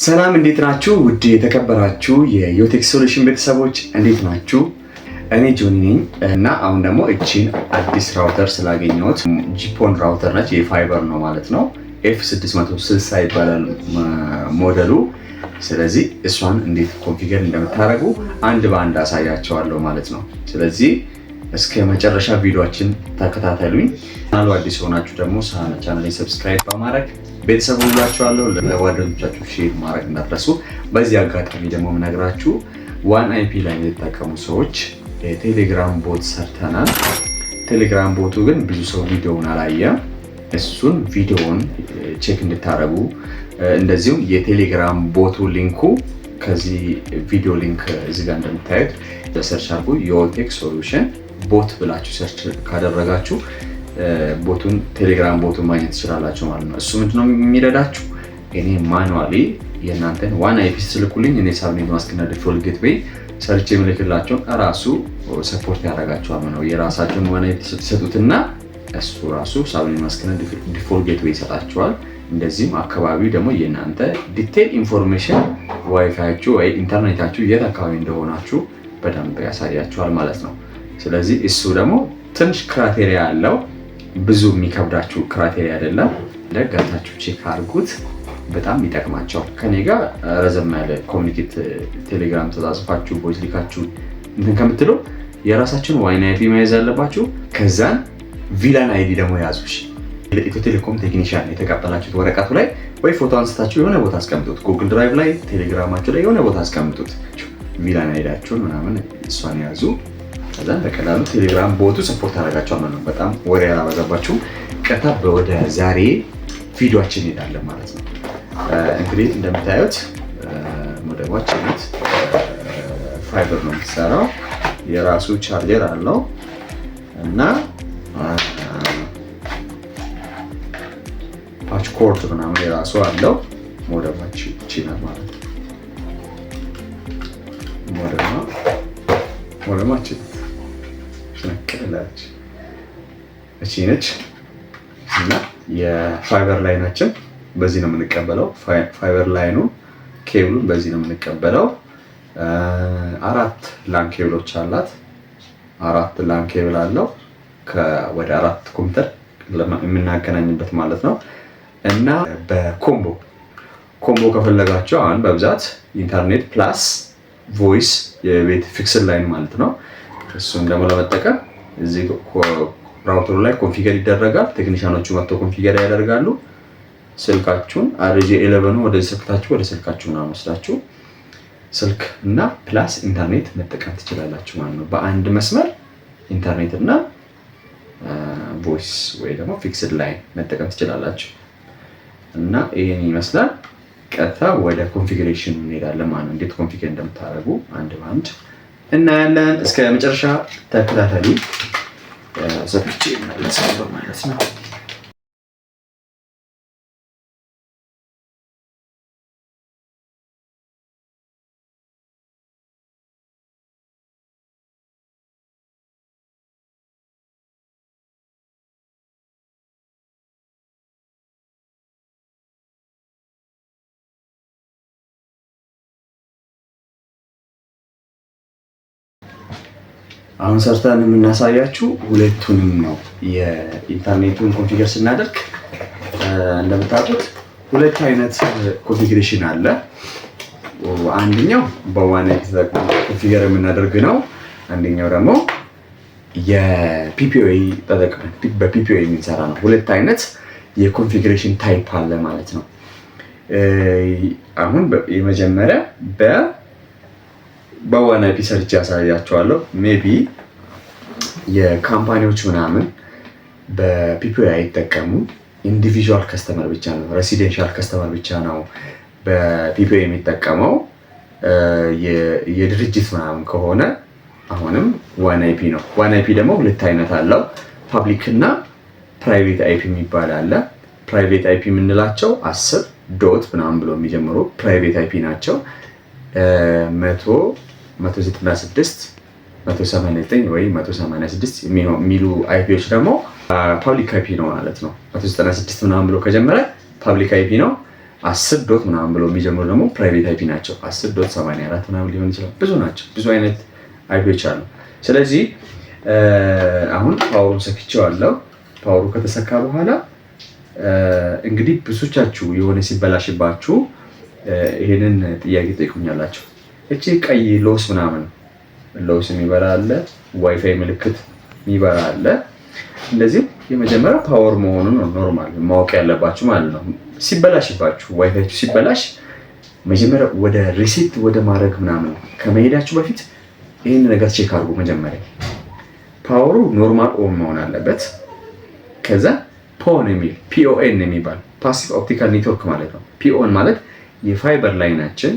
ሰላም፣ እንዴት ናችሁ? ውድ የተከበራችሁ የዮቴክ ሶሉሽን ቤተሰቦች እንዴት ናችሁ? እኔ ጆኒ ነኝ እና አሁን ደግሞ እቺን አዲስ router ስላገኘሁት GPON router ነች፣ የፋይበር ነው ማለት ነው። F 660 ይባላል ሞዴሉ። ስለዚህ እሷን እንዴት configure እንደምታደርጉ አንድ በአንድ አሳያችኋለሁ ማለት ነው። ስለዚህ እስከ መጨረሻ ቪዲዮችን ተከታተሉኝ። ቻናሉ አዲስ የሆናችሁ ደግሞ ቻናሌን subscribe በማድረግ ቤተሰብ ሁላችኋለሁ። ለጓደኞቻችሁ share ማድረግ እንዳትረሱ። በዚህ አጋጣሚ ደግሞ የምነግራችሁ WAN IP ላይ የተጠቀሙ ሰዎች የቴሌግራም bot ሰርተናል። ቴሌግራም bot ኡ ግን ብዙ ሰው ቪዲዮውን አላየም። እሱን ቪዲዮውን check እንድታደርጉ፣ እንደዚሁም የቴሌግራም bot ኡ link ኡ ከዚህ ቪዲዮ link እዚህ ጋር እንደምታዩት search አድርጉ፣ የዮቴክ ሶሉሽን bot ብላችሁ search ካደረጋችሁ bot ኡን፣ ቴሌግራም bot ኡን ማግኘት ትችላላችሁ ማለት ነው። እሱ ምንድነው የሚረዳችሁ? እኔ manually የእናንተን WAN IP ስትልኩልኝ እኔ subnet mask እና default gateway ሰርቼ የምልክላቸውን ራሱ support ያደርጋቸዋል ነው። የራሳቸውን WAN IP ስትሰጡትና እሱ ራሱ subnet mask ና default gateway ይሰጣቸዋል። እንደዚህም አካባቢው ደግሞ የእናንተ detail information፣ ዋይፋያችሁ ወይ ኢንተርኔታችሁ የት አካባቢ እንደሆናችሁ በደንብ ያሳያችኋል ማለት ነው። ስለዚህ እሱ ደግሞ ትንሽ criteria አለው። ብዙ የሚከብዳችሁ criteria አይደለም። ገብታችሁ check አድርጉት። በጣም ይጠቅማቸዋል። ከኔ ጋር ረዘም ያለ communicate ቴሌግራም ተጻጽፋችሁ voice ልካችሁ እንትን ከምትሉ የራሳችሁን WAN IP መያዝ ያለባችሁ። ከዛን VLAN ID ደግሞ ያዙ። ኢትዮ ቴሌኮም technician የተቀበላችሁት ወረቀቱ ላይ ወይ ፎቶ አንስታችሁ የሆነ ቦታ አስቀምጡት። ጉግል ድራይቭ ላይ፣ ቴሌግራማችሁ ላይ የሆነ ቦታ አስቀምጡት። VLAN ID ያችሁን ምናምን እሷን ያዙ። ከዛን በቀላሉ ቴሌግራም bot ኡ support ያደርጋቸዋል ማለት ነው። በጣም ወሬ ያላበዛባችሁ ቀጥታ ወደ ዛሬ ቪዲዮችን እንሄዳለን ማለት ነው። እንግዲህ እንደምታዩት ሞደሟችን ናት። ፋይበር ነው የምትሰራው። የራሱ ቻርጀር አለው እና patch cord ምናምን የራሱ አለው። ሞደማችን ይችላል ማለት ነው። ሞደማችን እቺ ነች እና የ fiber line ኣችን በዚህ ነው የምንቀበለው። Fiber line ኡ cable ኡን በዚህ ነው የምንቀበለው። አራት LAN ኬብሎች አላት። አራት LAN cable አለው፣ ወደ አራት ኮምፒውተር የምናገናኝበት ማለት ነው። እና በ combo ከፈለጋችሁ አሁን በብዛት ኢንተርኔት plus voice የቤት fixed line ማለት ነው። እሱን ደግሞ ለመጠቀም እዚህ router ኡ ላይ configure ይደረጋል። Technician ኦቹ መጥተው configure ያደርጋሉ። ስልካችሁን RJ 11 ኑ ወደ ስልካችሁ ወደ ስልካችሁ ምናምን ወስዳችሁ ስልክ እና plus ኢንተርኔት መጠቀም ትችላላችሁ ማለት ነው። በአንድ መስመር ኢንተርኔት እና voice ወይ ደግሞ fixed line መጠቀም ትችላላችሁ። እና ይህን ይመስላል። ቀጥታ ወደ configuration እንሄዳለን ማለት ነው። እንዴት configure እንደምታደርጉ አንድ በአንድ እናያለን። እስከ መጨረሻ ተከታተሉ። ዘግቼ እመለሳለሁ ማለት ነው። አሁን ሰርተን የምናሳያችሁ ሁለቱንም ነው። የኢንተርኔቱን configure ስናደርግ እንደምታውቁት ሁለት አይነት configuration አለ። አንደኛው በ WAN configure የምናደርግ ነው። አንደኛው ደግሞ የ PPPoE ተጠቅመን በ PPPoE የምንሰራ ነው። ሁለት አይነት የ configuration type አለ ማለት ነው። አሁን የመጀመሪያ በ WAN IP ሰርቼ ያሳያችኋለሁ። Maybe የ company ዎች ምናምን በ PPPoE አይጠቀሙ። Individual customer ብቻ ነው፣ residential customer ብቻ ነው በ PPPoE የሚጠቀመው። የድርጅት ምናምን ከሆነ አሁንም WAN IP ነው። WAN IP ደግሞ ሁለት አይነት አለው። Public እና private IP የሚባል አለ። Private IP የምንላቸው 10 dot ምናምን ብሎ የሚጀምሩ private IP ናቸው። 100፣ 196፣ 189 ወይ 186 የሚሉ IP ዎች ደግሞ public IP ነው ማለት ነው። 196 ምናምን ብሎ ከጀመረ public IP ነው። 10 dot ምናምን ብሎ የሚጀምሩ ደግሞ private IP ናቸው። 10.84 ምናምን ሊሆን ይችላል። ብዙ ናቸው። ብዙ አይነት IP ዎች አሉ። ስለዚህ አሁን power ኡን ሰክቼዋለሁ። Power ኡ ከተሰካ በኋላ እንግዲህ ብዙቻችሁ የሆነ ሲበላሽባችሁ ይሄንን ጥያቄ ጠይቁኛላችሁ። እቺ ቀይ LOS ምናምን LOS የሚበራ አለ፣ ዋይፋይ ምልክት የሚበራ አለ። እንደዚህ የመጀመሪያ power መሆኑን normal ማወቅ ያለባችሁ ማለት ነው። ሲበላሽባችሁ ዋይፋይችሁ ሲበላሽ መጀመሪያ ወደ reset ወደ ማድረግ ምናምን ከመሄዳችሁ በፊት ይህን ነገር check አድርጉ። መጀመሪያ power ኡ normal on መሆን አለበት። ከዛ PON የሚል PON የሚባል passive optical network ማለት ነው። PON ማለት የ fiber line ኣችን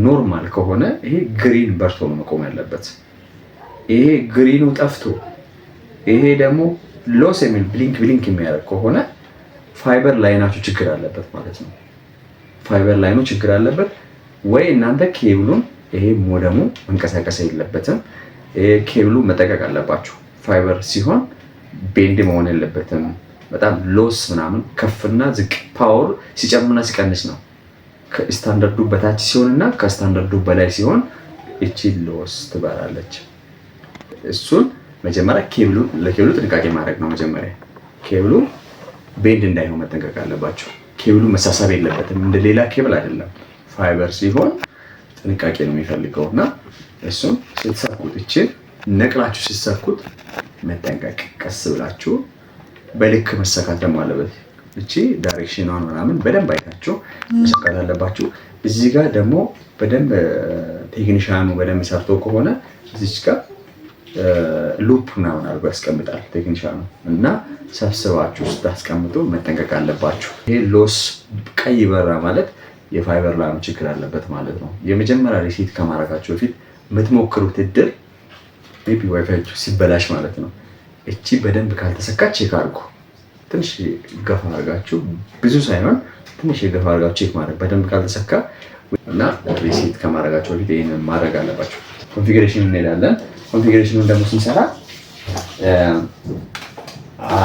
normal ከሆነ ይሄ green በርቶ ነው መቆም ያለበት። ይሄ green ኡ ጠፍቶ ይሄ ደግሞ LOS የሚል blink blink የሚያደርግ ከሆነ fiber line ኣችሁ ችግር አለበት ማለት ነው። Fiber line ኡ ችግር አለበት ወይ እናንተ ኬብሉን ይሄ ሞደሙ መንቀሳቀስ የለበትም። ይሄ ኬብሉ መጠንቀቅ አለባችሁ። ፋይበር ሲሆን bend መሆን የለበትም። በጣም LOS ምናምን ከፍና ዝቅ power ሲጨምርና ሲቀንስ ነው። ከስታንዳርዱ በታች ሲሆንና ከስታንዳርዱ በላይ ሲሆን እቺ LOS ትበራለች። እሱን መጀመሪያ ኬብሉ ለኬብሉ ጥንቃቄ ማድረግ ነው። መጀመሪያ ኬብሉ bend እንዳይሆን መጠንቀቅ አለባቸው። ኬብሉ መሳሳብ የለበትም። እንደ ሌላ ኬብል አይደለም። ፋይበር ሲሆን ጥንቃቄ ነው የሚፈልገው እና እሱን ስትሰኩት እችን ነቅላችሁ ስትሰኩት መጠንቀቅ፣ ቀስ ብላችሁ በልክ መሰካት ደግሞ አለበት። እቺ direction ኗን ምናምን በደንብ አይታችሁ መሰካት አለባችሁ። እዚህ ጋር ደግሞ በደንብ technician ኡ በደንብ ሰርቶ ከሆነ እዚች ጋር loop ምናምን አድርጎ ያስቀምጣል technician ኡ እና ሰብስባችሁ ስታስቀምጡ መጠንቀቅ አለባችሁ። ይሄ LOS ቀይ በራ ማለት የ fiber line ኡ ችግር አለበት ማለት ነው። የመጀመሪያ reset ከማድረጋችሁ በፊት የምትሞክሩት እድል maybe WiFi ሲበላሽ ማለት ነው። እቺ በደንብ ካልተሰካች check አድርጉ። ትንሽ ገፋ አድርጋችሁ ብዙ ሳይሆን ትንሽ የገፋ አድርጋችሁ check ማድረግ በደንብ ካልተሰካ እና reset ከማድረጋችሁ በፊት ይሄንን ማድረግ አለባችሁ። Configuration እንሄዳለን። Configuration ኡን ደግሞ ስንሰራ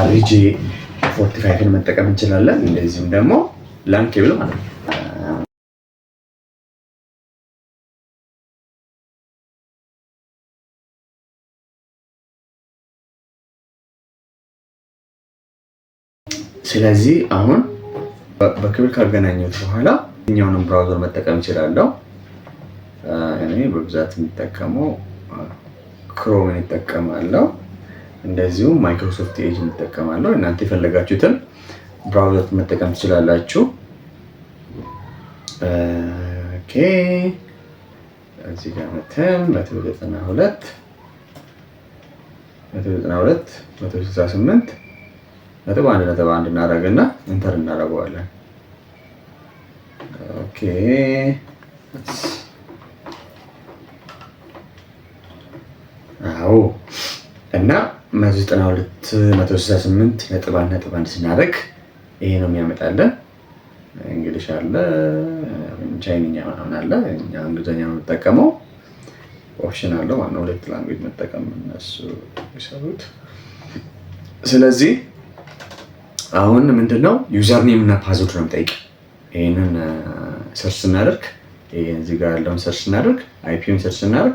RJ 45ን መጠቀም እንችላለን። እንደዚሁም ደግሞ LAN cable ማለት ነው። ስለዚህ አሁን በክብል ካገናኘሁት በኋላ የትኛውንም browser መጠቀም እችላለሁ። እኔ በብዛት የምጠቀመው Chrome ን እጠቀማለሁ። እንደዚሁም Microsoft Edge እጠቀማለሁ። እናንተ የፈለጋችሁትን browser መጠቀም ትችላላችሁ። Okay፣ እዚህ ጋር መተን 192 192 168.1.1 እናደርግና enter እናደርገዋለን። Okay፣ አዎ፣ እና 192 168.1.1 ስናደርግ ይሄ ነው የሚያመጣልን። English አለ፣ ቻይንኛ ምናምን አለ። እኛ እንግሊዝኛ ነው የምንጠቀመው። Option አለው ማለት ነው፣ ሁለት language መጠቀም እነሱ የሰሩት። ስለዚህ አሁን ምንድነው username እና password ነው የሚጠይቅ። ይሄንን search ስናደርግ፣ ይሄን እዚህ ጋር ያለውን search ስናደርግ፣ IP ውን search ስናደርግ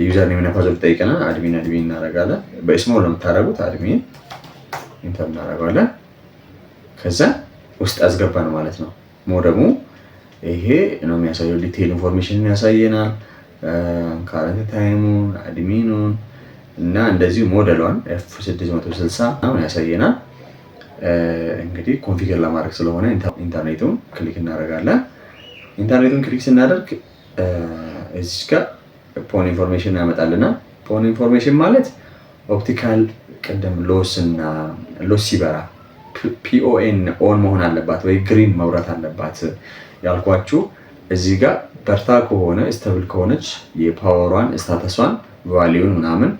username እና password ጠይቀናል። Admin admin እናደርጋለን። በ small ነው የምታደርጉት። Admin enter እናደርገዋለን። ከዛ ውስጥ አስገባን ማለት ነው። ሞደሙ ይሄ ነው የሚያሳየው። Detail information ያሳየናል። Current time ኡን፣ admin ኡን እና እንደዚሁ ሞዴሏን F 660 ያሳየናል። እንግዲህ configure ለማድረግ ስለሆነ ኢንተርኔቱን click እናደርጋለን። ኢንተርኔቱን click ስናደርግ እዚች ጋር PON information ያመጣልናል። PON information ማለት optical ቅድም LOS እና LOS ሲበራ PON on መሆን አለባት ወይ green መብራት አለባት ያልኳችሁ እዚህ ጋር በርታ ከሆነ stable ከሆነች የ power ሯን status ሷን value ን ምናምን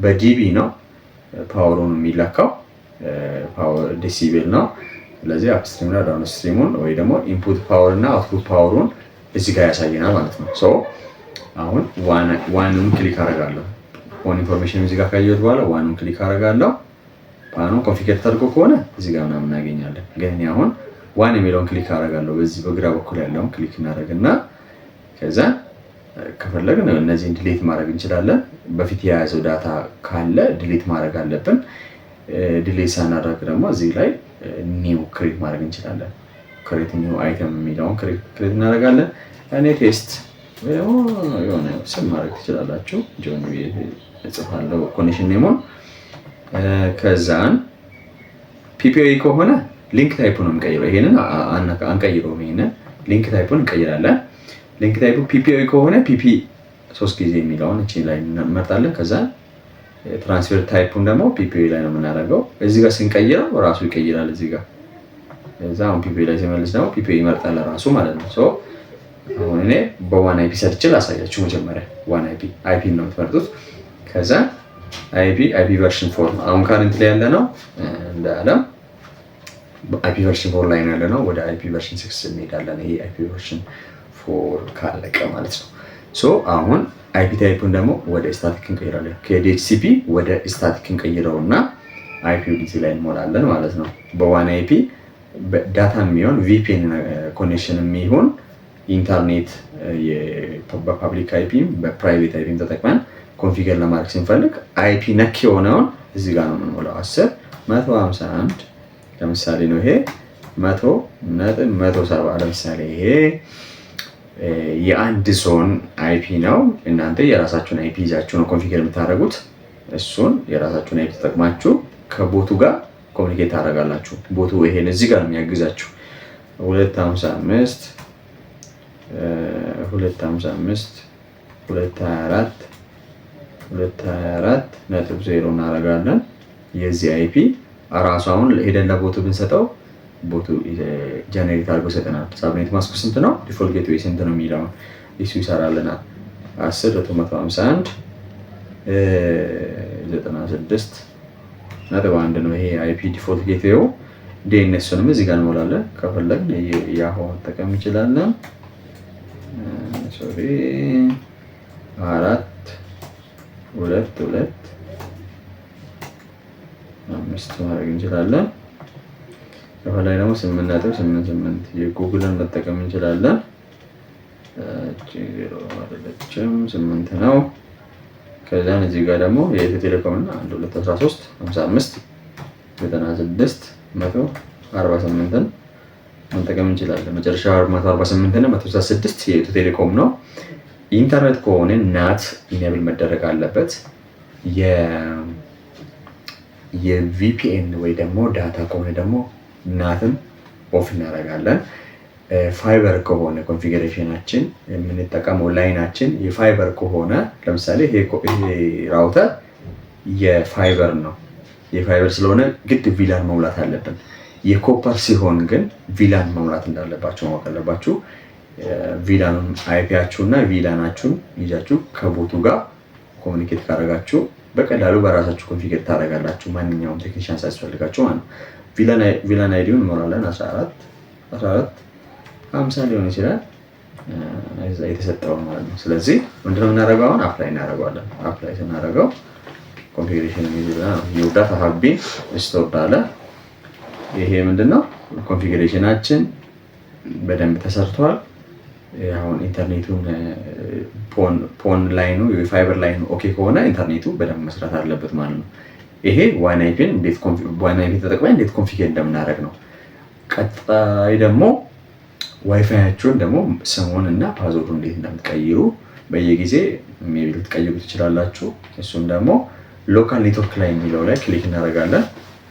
በ dB ነው power ኡን የሚለካው፣ power decibel ነው። ስለዚህ upstream እና downstream ኡን ወይ ደግሞ input power እና output power ኡን እዚህ ጋር ያሳየናል ማለት ነው። So አሁን WAN ኡን click አደርጋለሁ። PON information እዚህ ጋር ካየሁት በኋላ WAN ኡን click አደርጋለሁ። PAN ኡ configure ተደርጎ ከሆነ እዚህ ጋር ምናምን እናገኛለን። ግን እኔ አሁን WAN የሚለውን click አደርጋለሁ። በዚህ በግራ በኩል ያለውን click እናደርግና ከዛ ከፈለግን እነዚህን delete ማድረግ እንችላለን። በፊት የያዘው data ካለ delete ማድረግ አለብን። Delete ሳናደርግ ደግሞ እዚህ ላይ new create ማድረግ እንችላለን። Create new item የሚለውን create እናደርጋለን። እኔ test ወይ ደግሞ የሆነ ስም ማድረግ ትችላላችሁ። ጆን እጽፋለሁ connection name ኡን። ከዛን PPPoE ከሆነ link type ነው የምንቀይረው። ይሄንን አንቀይረውም። ይሄንን link type ኡን እንቀይራለን። Link type ኡ PPPoE ከሆነ PP ሶስት ጊዜ የሚለውን እቺ ላይ እንመርጣለን። ከዛ transfer type ኡን ደግሞ PPPoE ላይ ነው የምናደርገው። እዚህ ጋር ስንቀይረው ራሱ ይቀይራል። እዚህ ጋር እዛ አሁን PPPoE ላይ ሲመልስ ደግሞ PPPoE ይመርጣል ራሱ ማለት ነው። So አሁን እኔ በ WAN IP ሰርቼ ላሳያችሁ። መጀመሪያ WAN IP IP ነው የምትመርጡት። ከዛ IP version 4 አሁን current ላይ ያለ ነው እንደ ዓለም IP version 4 ላይ ነው ያለ ነው። ወደ IP version 6 እንሄዳለን። ይሄ IP version 4 ካለቀ ማለት ነው። So አሁን IP type ኡን ደግሞ ወደ static እንቀይራለን። ከ DHCP ወደ static እንቀይረው እና IP እዚህ ላይ እንሞላለን ማለት ነው። በ WAN IP data የሚሆን VPN connection የሚሆን ኢንተርኔት በ public IP ም በ private IP ም ተጠቅመን configure ለማድረግ ስንፈልግ IP ነክ የሆነውን እዚህ ጋር ነው የምንሞላው። 10.151 ለምሳሌ ነው ይሄ 100.170 ለምሳሌ ይሄ የአንድ zone IP ነው። እናንተ የራሳችሁን IP ይዛችሁ ነው configure የምታደርጉት። እሱን የራሳችሁን IP ተጠቅማችሁ ከ bot ኡ ጋር communicate ታደርጋላችሁ። Bot ኡ ይሄን እዚህ ጋር ነው የሚያግዛችሁ። 255 255 224 224.0 እናደርጋለን። የዚህ IP ራሱ አሁን ሄደን ለ bot ኡ ብንሰጠው bot ኡ generate አድርጎ ይሰጠናል። Subnet mask ኡ ስንት ነው፣ default gateway ስንት ነው የሚለውን እሱ ይሰራልናል። 10.151 96.1 ነው ይሄ IP default gateway ው። DNS ንም እዚህ ጋር እንሞላለን። ከፈለግን Yahoo መጠቀም እንችላለን። Sorry፣ 4 2 2 5 ማድረግ እንችላለን። ከፈላይ ደግሞ 8.88 የጉግልን መጠቀም እንችላለን። ዜሮ አይደለችም፣ ስምንት ነው። ከዛን እዚህ ጋር ደግሞ የኢትዮ ቴሌኮም እና 1 2 13 55 96 148ን መጠቀም እንችላለን። መጨረሻ 148 እና 166 የኢትዮ ቴሌኮም ነው። ኢንተርኔት ከሆነ NAT enable መደረግ አለበት። የ VPN ወይ ደግሞ data ከሆነ ደግሞ NAT ን off እናደርጋለን። ፋይበር ከሆነ configuration ኣችን የምንጠቀመው line ኣችን የ fiber ከሆነ፣ ለምሳሌ ይሄ router የ fiber ነው። የፋይበር ስለሆነ ግድ VLAN መሙላት አለብን። የ copper ሲሆን ግን VLAN መሙላት እንዳለባችሁ ማወቅ አለባችሁ። VLAN ኑን IP ያችሁ እና VLAN ኣችሁን ይዛችሁ ከ bot ኡ ጋር communicate ካደረጋችሁ በቀላሉ በራሳችሁ configure ታደርጋላችሁ። ማንኛውም technician ሳያስፈልጋችሁ ማለት ነው። VLAN ID ውን እንሞላለን። 14 14 50 ሊሆን ይችላል የተሰጠውን ማለት ነው። ስለዚህ ምንድነው የምናደርገው? አሁን apply እናደርገዋለን። Apply ስናደርገው configuration your data have been stored አለ። ይሄ ምንድነው? Configuration ኣችን በደንብ ተሰርቷል። አሁን ኢንተርኔቱን PON line ኑ የ fiber line ኑ okay ከሆነ ኢንተርኔቱ በደንብ መስራት አለበት ማለት ነው። ይሄ WAN IP ን WAN IP ተጠቅመን እንዴት configure እንደምናደርግ ነው። ቀጣይ ደግሞ ዋይፋያችሁን ደግሞ ስሙን እና password ኡን እንዴት እንደምትቀይሩ በየጊዜ maybe ልትቀይሩ ትችላላችሁ። እሱም ደግሞ local network ላይ የሚለው ላይ click እናደርጋለን።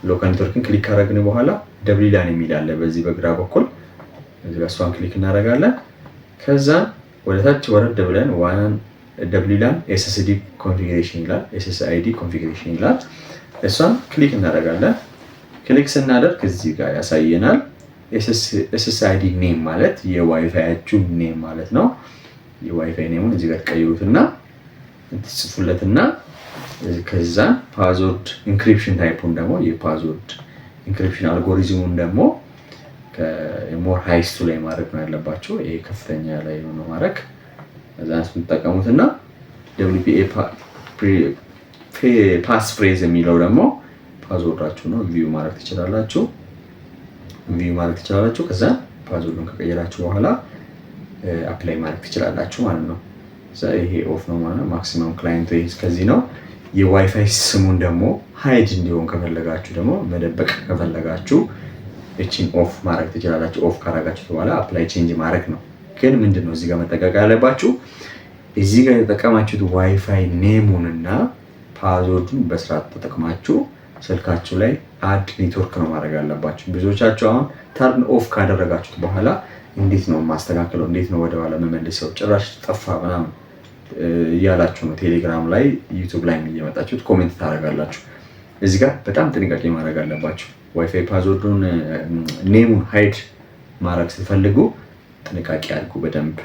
Local network ን click ካደረግን በኋላ WLAN የሚል አለ በዚህ በግራ በኩል፣ እዚህ ጋር እሷን click እናደርጋለን። ከዛ ወደ ታች ወረድ ብለን WAN WLAN SSID configuration ይላል። SSID configuration ይላል። እሷን click እናደርጋለን። Click ስናደርግ እዚህ ጋር ያሳየናል። SSID name ማለት የ WiFi ያችሁ name ማለት ነው። የ WiFi name ኡን እዚህ ጋር ትቀይሩትና ትጽፉለትና ከዛ password encryption type ኡን ደግሞ የ password encryption algorithm ኡን ደግሞ more highest ኡ ላይ ማድረግ ነው ያለባቸው። ይሄ ከፍተኛ ላይ ነው ማድረግ። ከዛ የምትጠቀሙት እና WPA passphrase የሚለው ደግሞ password ኣችሁ ነው። View ማድረግ ትችላላችሁ። View ማድረግ ትችላላችሁ። ከዛ password ኡን ከቀየራችሁ በኋላ apply ማድረግ ትችላላችሁ ማለት ነው። ይሄ off ነው ማለት ነው። Maximum client እስከዚህ ነው። የዋይፋይ ስሙን ደግሞ hide እንዲሆን ከፈለጋችሁ፣ ደግሞ መደበቅ ከፈለጋችሁ እቺን off ማድረግ ትችላላችሁ። Off ካረጋችሁት በኋላ apply change ማድረግ ነው። ግን ምንድን ነው እዚህ ጋር መጠንቀቅ ያለባችሁ? እዚህ ጋር የተጠቀማችሁት WiFi name ኡን እና password ኡን በስርዓት ተጠቅማችሁ ስልካችሁ ላይ add network ነው ማድረግ ያለባችሁ። ብዙዎቻችሁ አሁን turn off ካደረጋችሁት በኋላ እንዴት ነው ማስተካከለው፣ እንዴት ነው ወደኋላ መመልሰው፣ ጭራሽ ጠፋ ምናምን እያላችሁ ነው ቴሌግራም ላይ፣ YouTube ላይ እየመጣችሁት comment ታደርጋላችሁ። እዚህ ጋር በጣም ጥንቃቄ ማድረግ አለባችሁ። WiFi password ኡን name ኡን hide ማድረግ ስትፈልጉ ጥንቃቄ አድርጉ በደንብ።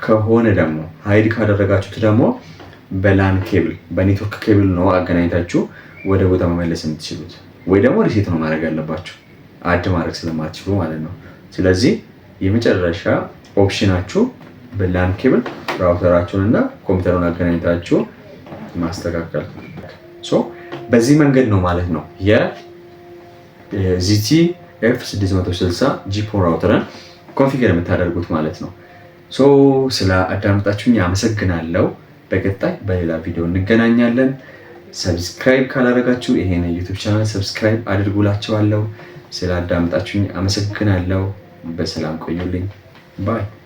ከሆነ ደግሞ hide ካደረጋችሁት ደግሞ በ LAN cable፣ በ network cable ነው አገናኝታችሁ ወደ ቦታ መመለስ የምትችሉት፣ ወይ ደግሞ reset ነው ማድረግ ያለባችሁ፣ add ማድረግ ስለማትችሉ ማለት ነው። ስለዚህ የመጨረሻ option ኣችሁ በ LAN cable router ኣችሁን እና ኮምፒውተሩን አገናኝታችሁ ማስተካከል። በዚህ መንገድ ነው ማለት ነው የ ZTE F660 GPON router ን configure የምታደርጉት ማለት ነው። So ስለ አዳመጣችሁኝ አመሰግናለሁ። በቀጣይ በሌላ ቪዲዮ እንገናኛለን። Subscribe ካላደረጋችሁ ይሄን YouTube channel subscribe አድርጉላችኋለሁ። ስለ አዳመጣችሁኝ አመሰግናለሁ። በሰላም ቆዩልኝ። Bye.